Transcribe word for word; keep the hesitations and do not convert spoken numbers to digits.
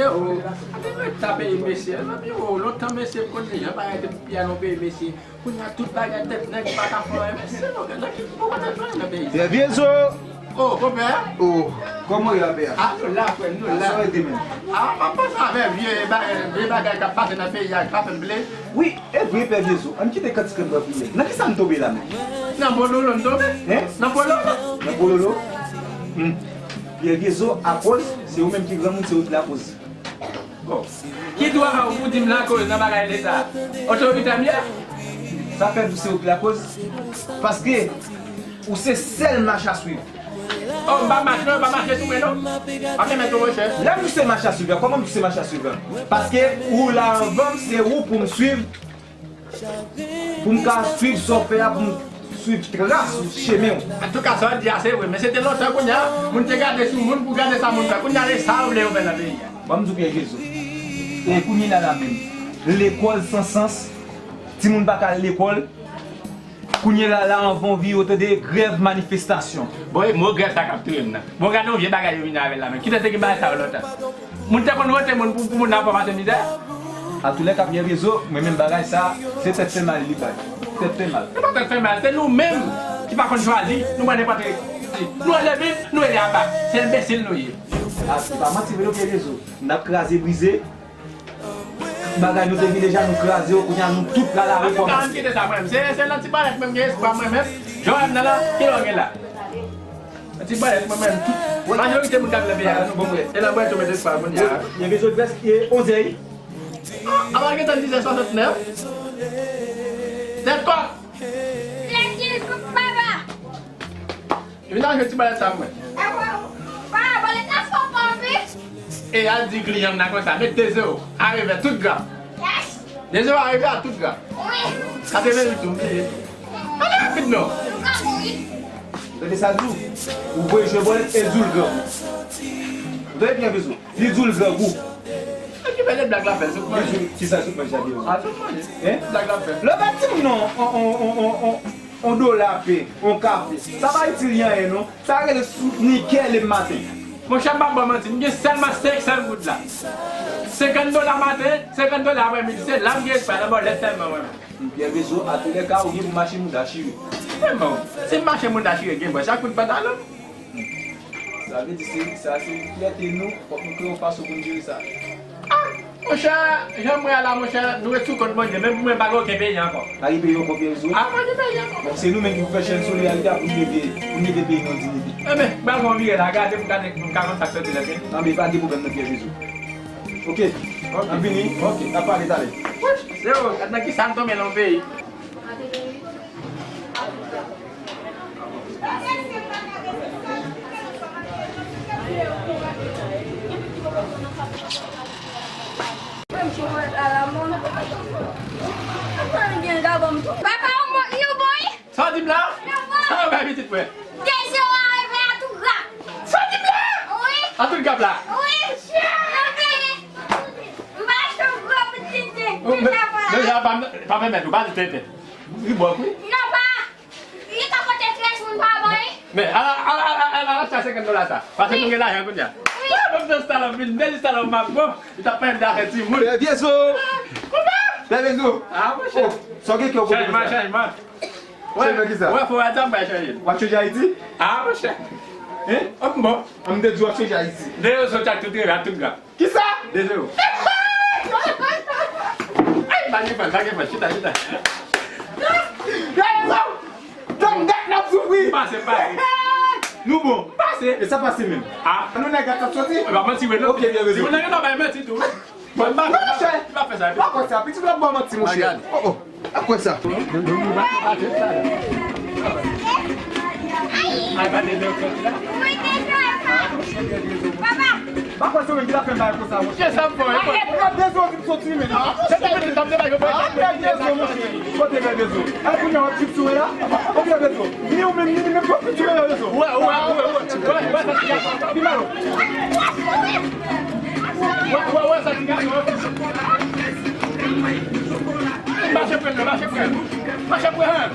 Yo, ate mwen ta peyi mesye, zanmi, yo, lontan mesye m konn deja bagay te pye a nan peyi mesye. Kounye a tout bagay tèt nèg pa ka fè anyen, mesye, yo, nan ki pou konn fè anyen nan peyi sa? Pè Vyezo! Oh, konpè? Oh, kòman w ye, pè a? Ah, nou la, frè, nou la. Sa w ete menm? Ah, m ap panse avè vye bagay, vye bagay k ap pase nan peyi a, k pa fè m plezi. Wi, e vre, Pè Vyezo, ann kite kantik lan pran priyè. Nan kisa n tonbe la menm? Nan bololo n tonbe. Hein? Nan bololo. Nan bololo? Hmm. Pè Vyezo, akoz se ou menm ki granmoun, se ou ki lakoz. Bon. Ki dwa w pou di m lakoz nan bagay leta? Otorite m ye? Sa fè m di w se ou ki lakoz? Paske ou se sèl mach a swiv. Oh, m pa mach non, m pa mache sou mwen non. Pa fè mèt ou monchè. Lè m di w se mach a swiv la, kòman m di w se mach a swiv la? Paske ou la anvan m, se ou pou m swiv. Pou m ka swiv sa w fè a, pou m swiv tras ou, chemen w. Antouka, sa w di a se vre, men se te lontan kounye a, moun te gade sou moun pou gade sa moun fè. Kounye a, se sa yo vle yo fè nan peyi a. Ban m di w, Pè Vyezo. E kounye la la menm, lekòl san sans, timoun pa ka al lekòl. Kounye la la, anvan w vire, w tande grèv, manifestasyon. Bon, e mo grèv sa k ap touye m nan. Bon, gade yon vye bagay yo vini avè l la menm. Kite te gen bagay sa yo lontan. Moun te konn wote moun pou, pou moun nan pa pase mizè. Atoulèka, Pè Vyezo, mwen menm bagay sa, se tèt fè mal li bay. Tèt fè mal. Se pa tèt fè mal, se nou menm ki pa konn chwazi, nou pran nenpòt ki. Nou rele viv, nou rele aba. Se enbesil nou ye. A, se pa manti vre non, Pè Vyezo. N ap kraze brize. Bagay nou te gen deja, nou kraze yo, kounye a nou tout pral arepòmanse. Antouka, ann kite sa mwen menm. Se, se nan ti balèt mwen m gen espwa mwen menm. Jan w wè m nan la, kilè w gen la? Ti balèt mwen menm tout. Majorite moun k ap nan peyi a, se lanbwèt yo mete espwa kounye a. Yo bezwen prèske onzè. Ah, avan gentan dizè swasantnèf. Tèt kòk. Lè di papa. Vin al jwe ti balèt sa mwen. Papa, balèt la fò pa wi. E al di kliyan m nan konsa, met de zewo a revè tout grap. Yes. De zewo a revè a tout grap. Wi. Katrevenn uit tou, m bliye. Ale rapid non. Ou ka mouri. Tande sa di w. Ou voye jwe bòlèt e di w l grangou. Ou tande byen bezwen. Li di w l grangou. Okipe de blag l ap fè, sou manje. Li di w kisa sou manje a di w. A sou manje. Hein? Blag l ap fè. Lè w ba timoun nan on, on, on, on, on, on dola pe, on kafe. Sa pa itil li anyen non. Sa rele sou nikè le maten. Monchè, m p ap ba w manti, m gen sèlman senk san goud la. Senkant dola maten, senkant dola aprèmidi, se la m gen espwa nan bòlèt sèlman mwen menm. Pyè Vezo, atoulèka, ou gen pou mache mouda chire. Men bon, si m mache mouda chire, gen bwè chak kout pantalon. Sa vle di se, sa se yon fyète nou, fòk nou kreye yon fason pou n jere sa. Ah! Monchè, jan m wè a la, monchè, nou ret sou kont Bondye, menm pou mwen pa gen okenn peyi ankò. Pa gen peyi ankò, Pyè Vezo? Ah, pa gen peyi ankò. Bon, se nou menm ki pou fè chèn solidarite a pou n leve, pou n leve peyi nou an diyite. Enben, m pral fè yon vire la, gade pou m gade pou m ka konn sa k soti nèt, wi. Anben, pa gen pwoblèm non, Pyè Vezo. Ok. Ok. N ap vini. Ok. N ap pale talè. Wouch, se yo, gad nan kisa n tonbe nan yon peyi. Papa, ou mont nou boy? Sa w di m la? Sa yo bay pitit mwen? De zewo a revè a tout grap. Sa w di m la? Wi. A tout grap la? Wi. Anpil. M pa cho gwo pou tenten. Deja pa, pa pèmèt ou, pa di tenten. Li bòk wi. Non, pa. Li ka pote trèz moun pa bò, wi. Men, ala, ala, ala, ala, ala, sa senkant dola sa. Paske nou gen lajan kounye a. Wi. Ah, m ap nan salòp, vin, vin salòp, m ap bon. Li t ap pale de afè timoun. Pyè Vezo. Kouman? Pyè Vezo. Ah, monchè. Oh, sa w gen kè w pote konsa? Chanjman, chanjman. Chanjman kisa? Wè, fò w ap bay chanje. W ap chanje Ayiti? Ah, monchè. Hein? An bon. An m te di w ap chanje Ayiti. De yo sot ak tout revè, ak tout grap. Kisa? De zewo. Ay, pa gen fòs, pa gen fòs, chita, chita. Gade sa! Tann dat n ap soufri! M pase, m pase. Nou bon. M pase. E sa pase menm? Ah. An nou nèg ap soti? E pa manti, wi, non. Ok, Pyè Vezo. Timoun nan gen dwa bay manti tou. Mwen, m pa, non, monchè, m pa fè sa. Pa kwè sa, pitit la ba w manti, monchè. Oh, oh. Pa kwè sa. Pa kwè se ou menm ki ta fè m bagay konsa, monchè. Kiyès ap fè w, e? Ou ka bezwen w vin soti, men. Se te pitit la, m te bay yo. Ah, Pyè Vezo, monchè. Kote Pyè Vezo? Ay, kounye a w ap trip sou mwen la? Ou Pyè Vezo? Ni ou menm, ni li menm, yo trip sou mwen, Pyè Vezo. Wè, wè, wè, wè. Wè, wè, sa ki gason. Wè, wè, wè, sa ki gason. Mache pran, mache pran. Mache pran.